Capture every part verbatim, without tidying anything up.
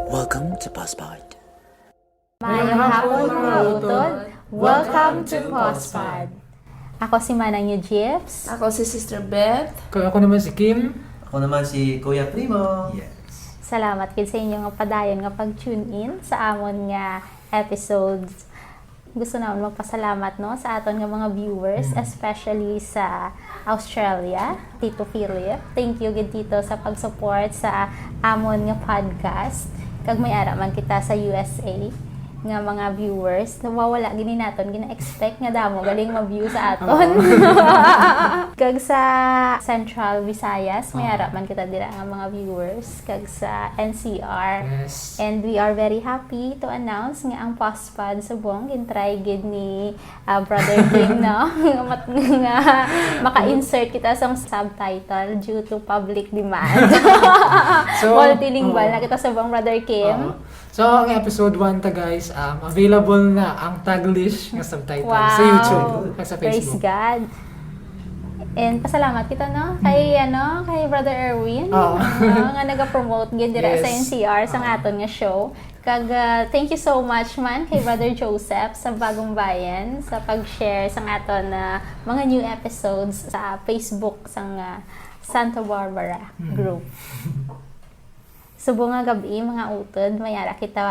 Welcome to Passport. Mayong hapon, mga utod. Welcome to Passport. Ako si Manang Eugifs. Ako si Sister Beth. Ako, ako naman si Kim. Ako naman si Kuya Primo. Yes. Salamat gid sa inyo nga padayon nga pag-tune in sa amon nga episodes. Gusto naman magpasalamat, no, sa aton nga mga viewers, Mm. especially sa Australia, Tito Philip. Thank you gid, Tito, sa pag-support sa amon nga podcast. Kag may ara man kita sa U S A nga mga viewers, nawawala gini naton gina-expect nga damo galing ma-view sa aton. Oo. Kag sa Central Visayas, may Oo. ara man kita dira nga mga viewers. Kag sa N C R. Yes. And we are very happy to announce nga ang Passport subong gin-try gid ni, ah, Brother Kim, no? Mat-, nga maka-insert kita sang subtitle due to public demand. So, Multilingual oo. na kita subong, Brother Kim. Oo. So, ang episode one ta, guys, um, available na ang Taglish nga subtitle sa Wow. YouTube at sa Praise Facebook. God. And pasalamat kita, no? Kay, Mm. ano, kay Brother Erwin, Oo. ano, nga nag-promote gid dira sa Yes. N C R sa Oo. aton nga show. Kag, ah, thank you so much man kay Brother Joseph sa Bagong Bayan sa pag-share sang aton, ah, mga new episodes sa Facebook sang, ah, Santa Barbara Mm. group. Subong nga gab-i, mga utod, may ara kita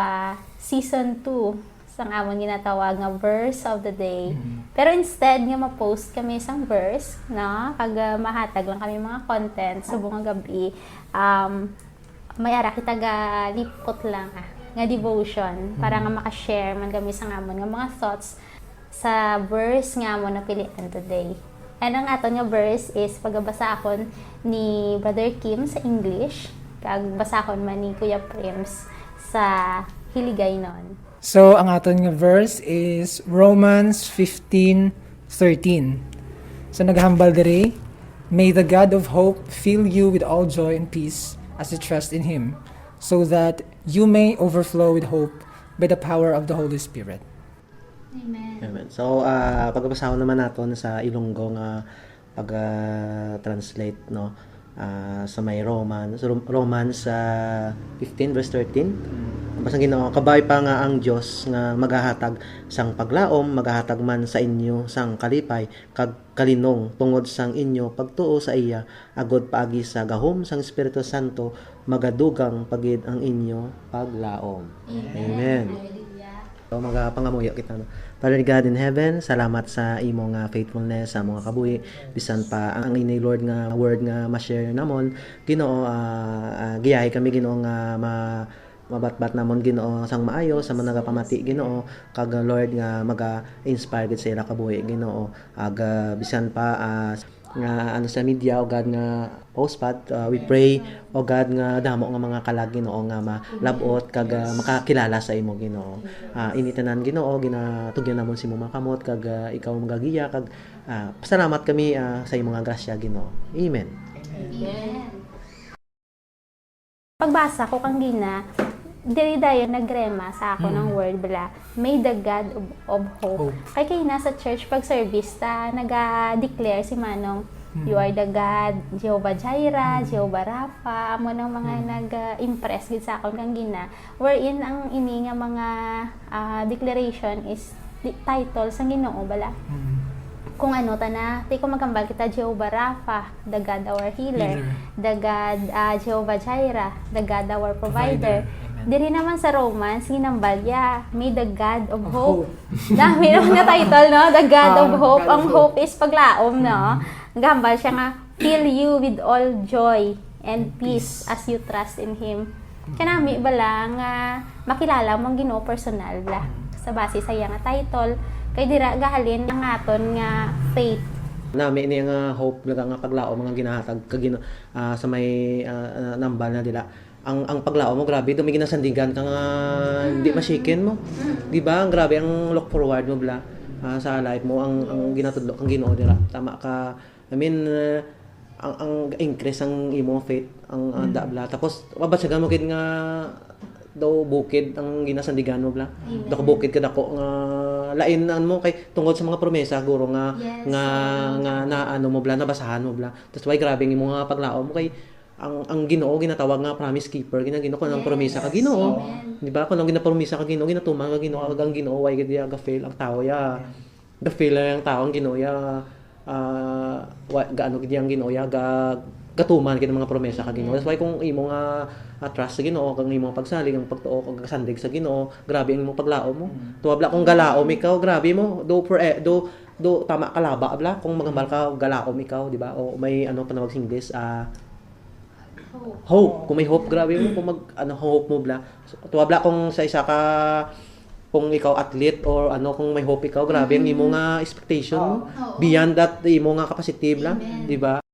season two sang amon ginatawag nga verse of the day. Mm. Pero instead nga ma-post kami sang verse, no, kag, ah, mahatag lang kami mga content, subong nga gab-i, um, may ara kita galipot lang, ah, nga devotion para Mm. nga maka-share man kami sang amon nga mga thoughts sa verse nga amo napilian today. And ang aton nga verse is pagabasahon ni Brother Kim sa English, kag basahon man ni Kuya Prims sa Hiligaynon. So, ang aton nga verse is Romans fifteen thirteen. So, naghambal diri, "May the God of hope fill you with all joy and peace as you trust in Him, so that you may overflow with hope by the power of the Holy Spirit." Amen. Amen. So, ah, pagabasahon naman naton sa Ilonggo nga pag-translate, no? Ah, sa may Romans, Rom-, Romans, ah, fifteen, verse thirteen. Mm. Basta, Ginoo, kabay pa nga ang Dios nga magahatag sang paglaom, magahatag man sa inyo sang kalipay kag kalinong tungod sang inyo pagtuo sa iya, agod paagi sa gahom sang Espiritu Santo, magadugang pa gid ang inyo paglaom. Amen. Amen. Hallelujah. So, magapangamuyo kita, no? Father God in heaven, salamat sa imo nga faithfulness sa mga kabuhi. Bisan pa ang ini, Lord, nga word nga ma-share namon, Ginoo, ah, ah, giyahi kami, Ginoo, nga ma-, mabatbat namon, Ginoo, sang maayo sa mga nagapamati, Ginoo, kag, Lord, nga maga-inspire gid sa ila kabuhi, Ginoo. Ag, ah, bisan pa, ah, nga ano sa media, O God, nga post pat, ah, we pray, O God, nga damo nga mga kalag, Ginoo, nga malab-ot kag, ah, makakilala sa imo, Ginoo. Ah, ini tanan, Ginoo, ginatugyan namon sa imo mga kamot kag, ah, ikaw magagiya kag, ah, pasalamat kami, ah, sa imo nga grasya, Ginoo. Amen. Amen. Pagbasa ko kang gina, diri dayon nagrema sa ako Mm. ng word bala, "May the God of, of hope." Hope. Kay kay nasa church pag service ta naga-declare si Manong, Mm. "You are the God, Jehovah Jireh, Mm. Jehovah Rapha," amo nang mga Mm. nag-impress gid sa akon kang gina. Wherein ang ini nga mga, ah, declaration is di, title sang Ginoo bala. Mm. Kung ano ta na, ti kung maghambal kita, Jehovah Rapha, the God our healer, Healer. the God, ah, Jehovah Jireh, the God our provider. Provider. Amen. Diri naman sa Romans, ginambal ya, "May the God of Of hope." hope. Dami naman nga title, no? The God Ah, of hope. God Ang of hope. hope is paglaom, no? Mm. Gambal siya nga, "Fill you with all joy and And peace peace. as you trust in Him." Mm. Kanami bala nga makilala mo ang Ginoo personal bala Mm. sa base sa iya nga title. Kay dira gahalin ang aton nga faith. Nami niya nga hope, laga nga paglaom nga ginahatag ka Gino-, ah, sa may, ah, ah, nambal na dila. Ang, ang paglaom mo, grabe, daw may ginasandigan ka nga Mm. di masikin mo. Mm. Di ba? Ang grabe ang look forward mo, bala, ah, sa life mo, ang, ang Yes. ginatudlo kang Ginoo dira. Tama ka. I mean, ah, ang, ang increase ang imong faith, ang, ang Mm. da, bala. Tapos, mabatyagan mo gid nga daw bukid ang ginasandigan mo, bala. Amen. Daw ka bukid ka dako nga lain, ano mo, kay tungod sa mga promesa, guro, nga, Yes, nga, oo. nga naano mo, bala, nabasahan mo, bala. That's why grabe ang imong nga paglaom kay, ang, ang Ginoo ginatawag nga promise keeper, gina-, Ginoo, kung ang Yes. promisa ka Ginoo, Amen. di ba? Kung ang ginapromisa ka Ginoo, ginatuman ka Ginoo, ang Ginoo, way gid ya ga-fail ang tawo ya. Ga-fail ang tawo, ang Ginoo ya, ah, wa-, gaano gid ang Ginoo ya, ga-, gatuman gid ang mga promesa ka Ginoo. Amen. That's why kung imo nga, ah, trust sa Ginoo, kag imo nga pagsalig, ang pagtuo, kag kasandig sa Ginoo, grabe ang imong paglaom mo. Mm. Tuwa bala kung galaom ikaw, grabe mo, do for, eh, do, do tama ka laba bala kung maghambal ka, galaom ikaw, di ba? O may ano panawag sa English, ah, Hope. Hope. Kung may hope, grabe mo, kung mag, ano, hope mo bala. So, tuwa bala kung sa isa ka, kung ikaw athlete or ano, kung may hope ikaw, grabe ang imo Mm. nga expectation mo. Oo. Beyond that, imo nga capacity bala, Amen. di ba?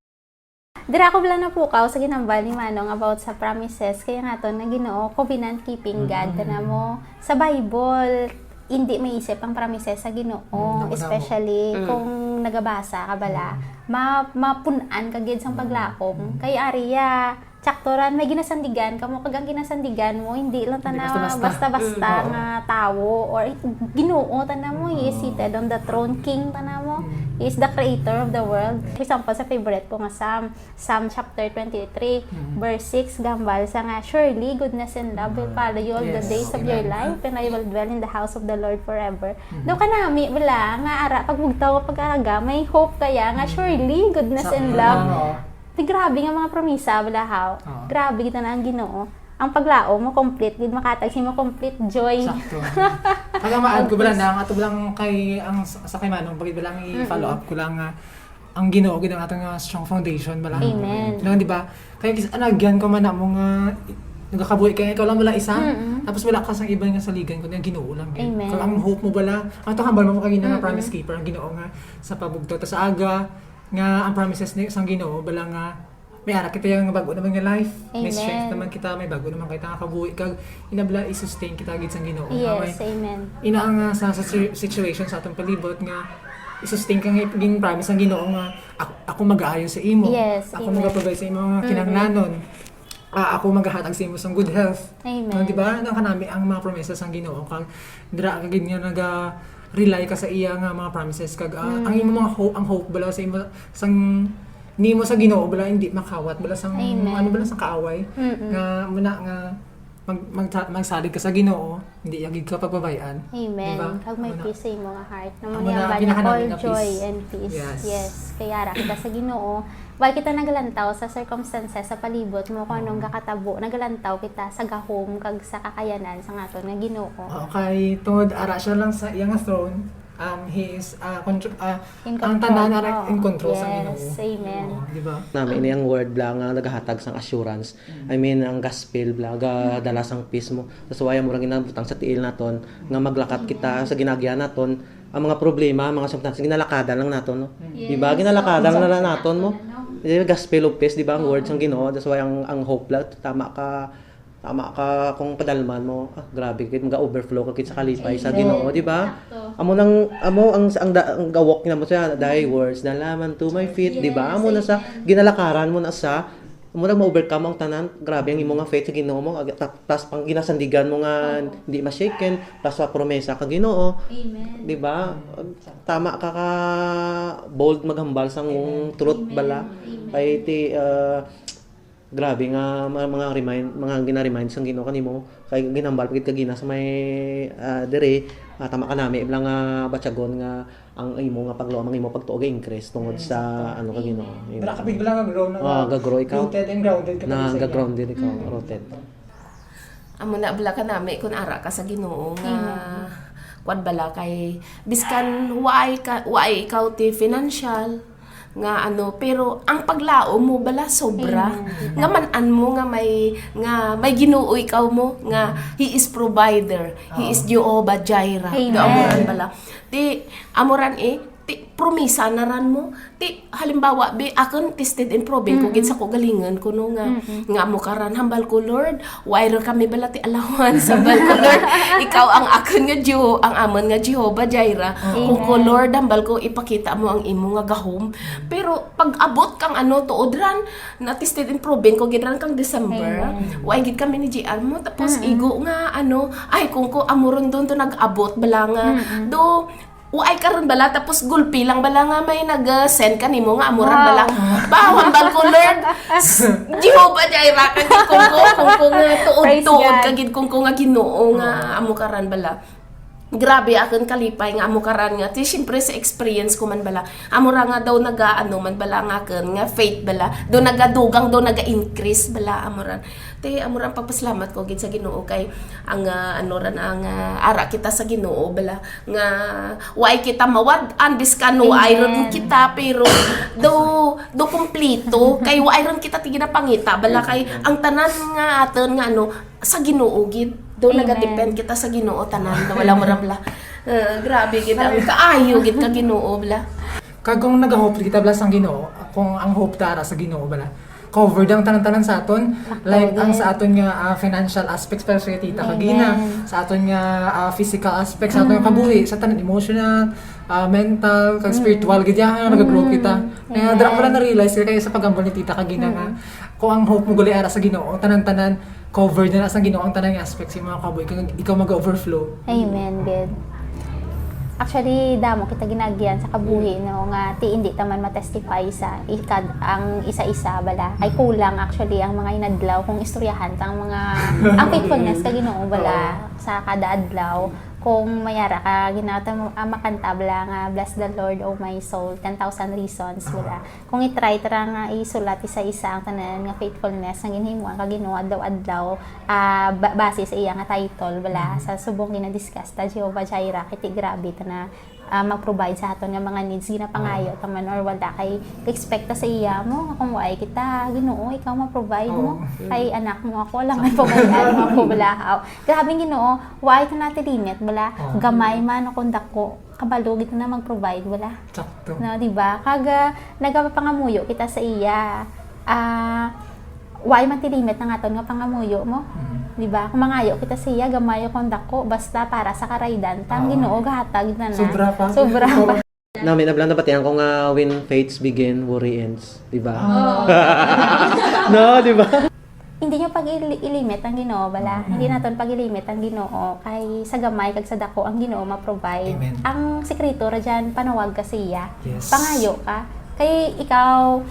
Dira ako bala napukaw sa ginambal ni Manong about sa promises. Kaya nga to, na Ginoo, covenant keeping God, Mm. kana mo. Sa Bible, hindi maisip ang promises sa Ginoo, Mm, ako na mo. especially Mm. kung nagabasa ka bala. Mm. Ma-, mapun-an ka gid sang Mm. paglaom. Mm. Kay ari ya, tsakto ran, may ginasandigan kamo, kag ang ginasandigan mo, hindi lang Hindi tana basta-basta. basta-basta Mm. nga tawo, or Ginoo tana mo, he is Mm. seated on the throne, king tana mo, Mm. he is the creator of the world. For example, sa favorite ko nga Psalm, Psalm chapter twenty-three, Mm. verse six, gambal sa nga, "Surely goodness and love will Mm. follow you all the Yes. days of your Amen. life, and I will dwell in the house of the Lord forever." Mm. Daw kanami bala nga ara pagbugtaw nga pag-aga, may hope kaya nga, Mm. "Surely goodness Sa and mga love." ano, Di, grabe nga mga promisa bala, haw. Oo. Grabe gid na ang Ginoo. Ang paglaom mo complete gid, makatag sa imo complete joy. Sakto. Kaya ma-add ko bala Okay. na, ang ato lang kay, ang sa, sa kay Manong, bagay bala ang i-follow Mm-mm. up ko lang nga, ang Ginoo gid ang ato nga strong foundation bala. Amen. No, di ba? Kaya kis-, anagyan ko man na mo nga nagakabuhi kay ikaw lang bala isa, Mm-mm. tapos wala ka sang iban nga saligan kundi ang Ginoo lang gid. Amen. Kaya ang hope mo bala, ang ato hambal mo kagina nga Mm-mm. promise keeper ang Ginoo nga sa pabugtaw ta sa aga, nga ang promises ni, sang Ginoo bala nga may ara kita yang bag-o naman nga life, may Amen. strength naman kita, may bag-o naman kita nga kabuhi, kag ina bala i-sustain kita gid sang Ginoo nga may Yes, amen. ina nga sa, sa si-, situation sa atong palibot nga i-sustain ka nga gin-promise ang Ginoo nga, "Ako, ako mag-aayo sa imo. Yes, Ako amen. mag-provide sa imo nga Mm-mm. kinahanglanon. Ah, ako maghatag sa imo sang good health." Amen. No, di ba? Ano kanami ang mga promesa sang Ginoo? Kag dira ka gid nga naga-rely ka sa iya nga mga promises, kag, ah, ang imo Mm. mga ho-, ang hope bala sa imo, sang nimo sa Ginoo bala, hindi makawat bala sang, Amen. ano bala, sang kaaway. Mm-mm. Nga, muna nga, mag-, magta-, magsalig ka sa Ginoo, hindi iya gid ka pagpabay-an. Amen. Di ba? Kag may Amo na. peace sa imo nga heart. Namo Amo ni na ang ang bala, pinakanami all nga joy peace. and peace. Yes. Yes. Kaya ara kita sa Ginoo. While kita nagalantaw sa circumstances sa palibot mo, kung anong Oo. gakatabo, nagalantaw kita sa gahom kag sa kakayanan sa aton nga Ginoo. Oo, kay tungod ara siya lang sa iya nga throne, um, he is, ah, contr-, ah, In ang control. tanan ara Oo. in control sa Yes. Ginoo. Amen. Oo, di ba? Nami ini ang word bala nga nagahatag sang assurance. Mm. I mean, ang gospel bala, ga-, Mm. dala sang peace mo. That's why amo ra ginabutang sa tiil naton nga maglakat kita Amen. sa ginaagyahan naton. Ang mga problema, mga sangkutana, ginalakadan lang naton, no? Mm. Yes. Di ba? Ginalakadan lang naton mo. Ano? Di ba, gospel of peace, di ba? Ang word sang Ginoo. That's why ang, ang hope lang, tama ka, tama ka kung padalman mo. Ah, grabe, kit mag-overflow ka kit sa kalipay sa Yes. Ginoo, di ba? Sakto. Amo nang, amo ang, ang, da-, ang gawok niya mo siya, "Thy words, the lamp unto my feet," di ba? Yes, Amo na sa, amen. ginalakaran mo na sa, amo nang ma-overcome ang tanan. Grabe ang imo nga faith sa Ginoo mo. Ag-, ta-, tas pang ginasandigan mo nga Oo. di ma-shaken, plus sa promesa ka Ginoo. Amen. Di ba? Tama ka ka bold maghambal sang Amen. truth Amen. bala. Amen. Kay ti, ah, grabe nga mga, mga remind, mga gina-remind sang Ginoo kanimo. Kay ginhambal pa gid kagina sa may, ah, diri, ah, tama ka nami, ibla nga batyagon nga ang imo nga pagluom, ang imo pagtuo ga-increase tungod Mm, sa, sakto. ano ka Ginoo. Amen. Amen. Wala ka bigla nga grow na Ah, nga ga-grow ikaw. rooted and grounded ka Na pati sa iya. ga-grounded ikaw, Mm. rooted. Amo na bala ka nami kun ara ka sa Ginoo nga Amen. kuwan bala kay biskan waay ka, waay ikaw ti financial nga ano, pero ang paglaom mo bala sobra. Amen. Nga man-an mo nga may, nga may Ginoo ikaw mo, nga He is provider, He is Oo. Jehovah Jireh. Amen. Nga amo ran bala. Ti, amo ran eh, ti, promisa na ran mo. Ti, halimbawa, bi, akon tested and proven ko, Mm-mm. gid sa kaugalingon ko, no, nga, Mm-mm. nga amo karan, hambal ko, "Lord, why ra kami bala ti allowance?" Hambal ko, "Lord, ikaw ang akon nga Jeho-, ang amon nga Jehovah Jireh." Oo. Kung ko, Amen. "Lord, hambal ko, ipakita mo ang imo nga gahom." Pero pag-abot kang ano, tuod ran, na tested and proven ko, gid ran kang December, Amen. why gid kami ni G R mo, tapos Mm-mm. igo nga, ano, ay, kung ko, amo ron doon to nag-abot, bala nga, Mm-mm. do, Uy, karon bala, tapos gulpi lang bala nga may nag-send kanimo nga amo ran bala. Wow. Ba, hambal ko, Lord. S-, Jehovah Jireh, kagid kong ko, kung ko nga tuod-tuod, Praise God. Kagid kong ko nga Ginoo nga amo karan bala. Grabe, akon kalipay nga amo karan nga. Ti, siyempre, sa experience ko man bala. Amo ra nga daw naga, ano man bala nga akon, nga faith bala. Do nagadugang, do naga-increase bala, amo ran. Ti, amo ran pagpasalamat ko gid sa Ginoo kay ang, ah, ano ran, ang, ah, ara kita sa Ginoo bala. Nga, waay kita mawad-an, biskan waay ron kita, pero do, do kumplito. Kay waay ron kita ti ginapangita bala kay ang tanan nga aton nga, ano, sa Ginoo gid. Do nagadepend kita sa Ginoo tanan, na wala mo ra bala. Ah, grabe gid ang kaayo gid ka Ginoo bala. Kag kung nagahope kita bala sang Ginoo, kung ang hope ta ara sa Ginoo bala, covered ang tanan-tanan sa aton, like ang sa aton nga, ah, financial aspects, pero sa tita kagina, sa aton nga, ah, physical aspects, sa aton nga kabuhi, sa tanan emotional, ah, mental, kag spiritual gid yan, nga nagagrow kita. Kaya dira ko lang na-realize kaya sa pagambal ni tita kagina nga, kung ang hope mo gali ara sa Ginoo, tanan-tanan covered na na sa Ginoo ang tanan nga aspect sa imong kabuhi, kag ikaw mag-overflow. Amen, good. Actually, damo kita ginaagian sa kabuhi, no, nga ti hindi ta man ma-testify sa ikad-, ang isa-isa bala. Ay kulang actually ang mga inadlaw kung istoryahan ta ang mga, ang faithfulness ka Ginoo bala sa kada adlaw. Kung mayara ka Ginoo, ta-, ah, makanta bala nga, "Bless the Lord, O my soul," ten thousand reasons bala. Kung i-try ta ra nga isulat isa-isa ang tanan nga faithfulness nga ginhimuan ka Ginoo adlaw-adlaw, ah, ba-, base sa iya nga title, bala, sa subong gina-discuss ta, Jehovah Jireh, kay ti grabe ta na, ah, mag-provide sa aton nga mga needs, ginapangayo ta man or wala, kay expect ta sa iya mo, nga kung waay kita, Ginoo, ikaw ma-provide mo. Kay anak mo ako, alangan pamalian mo ako, bala. Aw, grabe, Ginoo, waay ta nati limit, bala, gamay man o kung dako, kabalo gid na mag-provide, bala. Sakto. No, di ba? Kag, ah, nagapangamuyo kita sa iya. Ah, way man ti limit ang aton nga pangamuyo mo. Mm. Di ba? Kung mangayo kita sa iya, gamay o kung dako, basta para sa karaydan, ta, ang Ginoo gahatag na na. Sobra pa. Sobra pa. Nami na bala nabatian ko nga, "When faiths begin, worry ends." Di ba? Ah. No, di ba? Hindi niyo pag-ili-, ilimit ang Ginoo, bala. Mm. Hindi naton pag-ilimit ang Ginoo, kay sa gamay kag sa dako ang Ginoo ma-provide. Amen. Ang sikreto ra dyan, panawag ka sa iya. Yes. Pangayo ka. Kay ikaw,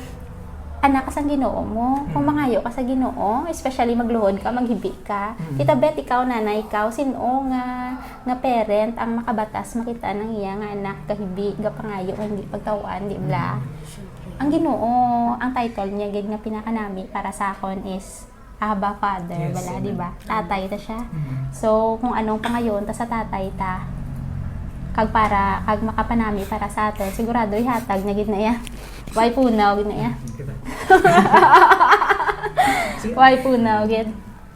anak ka sang Ginoo mo. Kung Mm. mangayo ka sa Ginoo, especially magluhod ka, maghibi ka, Mm. kita bet ikaw, nanay, ikaw, sin-o nga, nga parent ang makabatas makita ng iya nga anak gahibi, gapangayo, nga hindi pagtawan, di bala? Mm. Ang Ginoo, ang title niya gid nga pinakanami para sa akon is Abba Father, Yes, bala, amen. Di ba? Tatay ta siya. Mm. So, kung anong pangayoon ta sa tatay ta, kag para, kag makapanami para sa aton, sigurado ihatag na gid na iya. Way punaw gid na iya. Sige. Way punaw gid.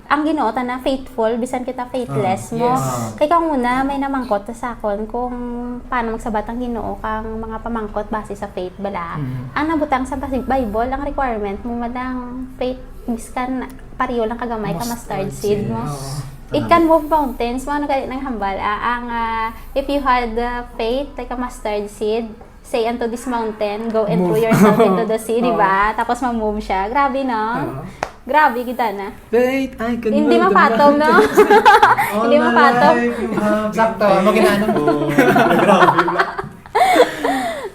Ang Ginoo ta na faithful, bisan kita faithless Ah, mo. Yes. Kay kang una, may namangkot ta sa akon kung paano magsabat ang Ginoo kang mga pamangkot base sa faith, bala. Mm. Ang nabutang sa Basi-, Bible, ang requirement mo, madang faith, biskan pareho lang kagamay ka Mustard mustard seed seed. mo. Oo. It can move mountains. Mao na gali nang hambal. Ah, ang, ah, if you had, ah, faith like a mustard seed, say unto this mountain, "Go and throw Move. yourself into the sea," di Oo. ba? Tapos ma-move siya. Grabe, no? Oo. Grabe, kita na. Wait, I can Hindi move the mapatom, no? mountains. All Hindi my mapatom. life you have been Sakto, mo ginano. faithful. Grabe na.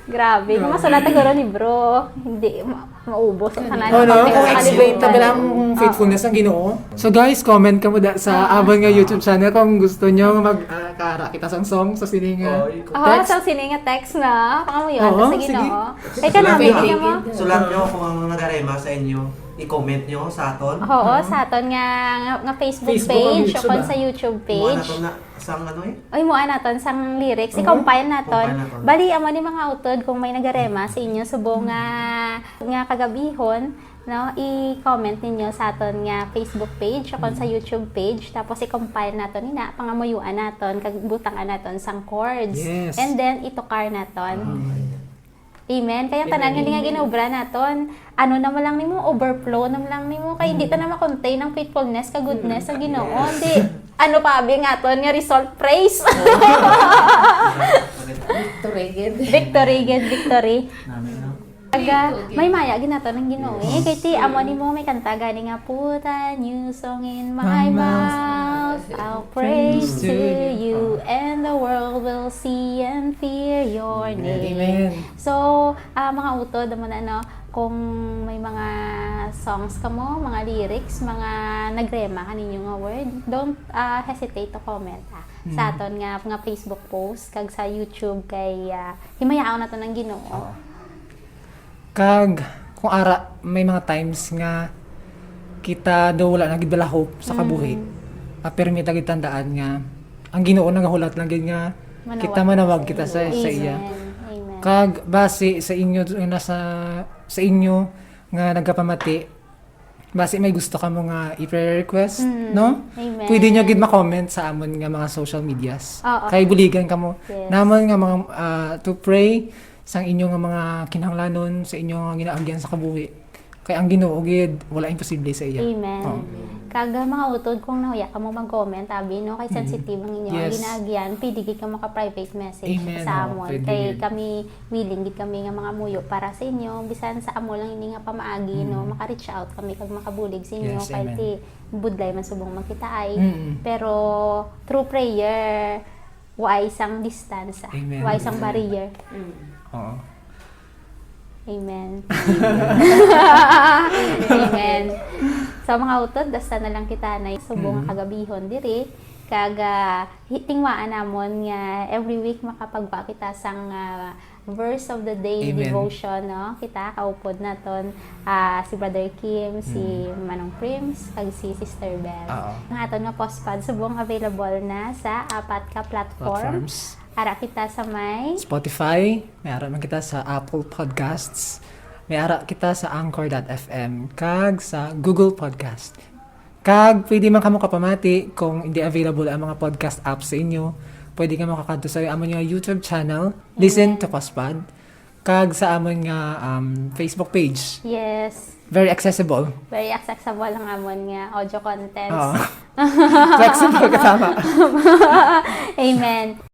Grabe. Kung masulat ang guro ni bro, hindi ma-, maubos ang tanan. Oh, no? Kung Kung explain explain ta lang ang Oo. faithfulness ng Ginoo. So guys, comment ka mo da sa Oo. Abon nga YouTube channel kung gusto nyo mag, ah, kara kita sang song sa sining, ah, Oy, Oo, text. sa sining nga text na. Pangamuyo, Oo, sa sige. Ginoo. Kay Sulat kanami, nyo, tingnan mo. sulat nyo kung ang nagarema sa inyo, i-comment nyo sa aton. Oo, Oo. sa aton nga, nga, nga Facebook Facebook page, page, o kon ba? sa YouTube Kumuha page. naton na sang ano eh? Oy, mua naton sang lyrics. Oo. I-compile naton. Compile naton. Bali, amo ni mga utod kung may nagarema sa inyo subong nga, nga kagabihon, no? I-comment ninyo sa aton nga Facebook page o kon sa Mm. YouTube page. Tapos i-compile naton ina, pangamuyuan naton, kag butangan naton sang chords. Yes. And then, itukar naton. Ah, okay. Amen. Kaya ang tanan Amen. nga nga Amen. ginobra naton, ano naman lang nimo, overflow naman lang nimo. Kay hindi ta Mm. na ma-contain ang faithfulness, ka goodness sa Mm. Ginoo. Yes. Di, ano pa abi nga aton nga result? Praise. Victory gid. Victory gid, victory. Amen, no? Aga, may maya ginaton ang Ginoo. Eh, Yes. kay ti, amo nimo may kanta gani nga, "Put a new song in my My mouth." mouth. I'll praise to you, and the world will see and fear your name. Amen. So, ah, mga utod, amo na, no, kung may mga songs kamo, mga lyrics, mga nagrema kaninyo nga word, don't ah, hesitate to comment, ah, sa aton nga, nga Facebook post kag sa YouTube kay ah, himayaon naton ang Ginoo. Kag kung ara, may mga times nga kita daw wala na gid bala hope sa kabuhi. Mm. Ah, pirmi ta gid tandaan nga ang Ginoo nagahulat lang gid nga kita manawag kita sa, sa iya. Amen. Amen. Kag basi sa inyo nga nasa, sa inyo nga nagapamati, basi may gusto kamo nga i-prayer request, Mm. no? Amen. Pwede nyo gid ma-comment sa amon nga mga social medias. Oo. Kay buligan kamo Yes. namon nga mga ah, to pray sang inyo nga mga kinahanglanon, sa inyo nga ginaagyan sa kabuhi. Kay ang Ginoo gid wala imposible sa iya. Amen. Oo. Kag ah, mga utod, kung nahuya kamo mag-comment, abi, no, kay sensitive ang inyo Yes. ginaagyan, pwede gid kamo ka-private message Amen, sa oo, amon. pwede Kay gid. Kami willing gid kami nga mga muyo para sa inyo, bisan sa amo lang ini nga pamaagi, no, maka-reach out kami kag makabulig sa inyo. Yes, Kay amen. ti budlay man subong magkita ay. Mm. Pero through prayer, way sang distance, ah. Amen. Way sang barrier. Oo. Amen. Amen. So, mga utod, basta na lang kita na subong nga kagabihon diri. Kag ah, hi- tingwaan namon nga every week makapagwa kita sang ah, verse of the day Amen. Devotion, no? Kita kaupod naton ah, si Brother Kim, si Manong Prims, kag si Sister Belle. Oo. Ang aton nga postpad subong available na sa apat ka platform. Platforms. Ara kita sa may Spotify, may ara man kita sa Apple Podcasts, may ara kita sa Anchor dot F M, kag sa Google Podcast. Kag pwede man kamo kapamati kung hindi available ang mga podcast apps sa inyo. Pwede kamo kakadto sa amon nga YouTube channel, Listen to Kospad, kag sa amon nga um, Facebook page. Yes. Very accessible. Very accessible ang amon nga audio contents. Oo. Flexible ka, tama. Amen.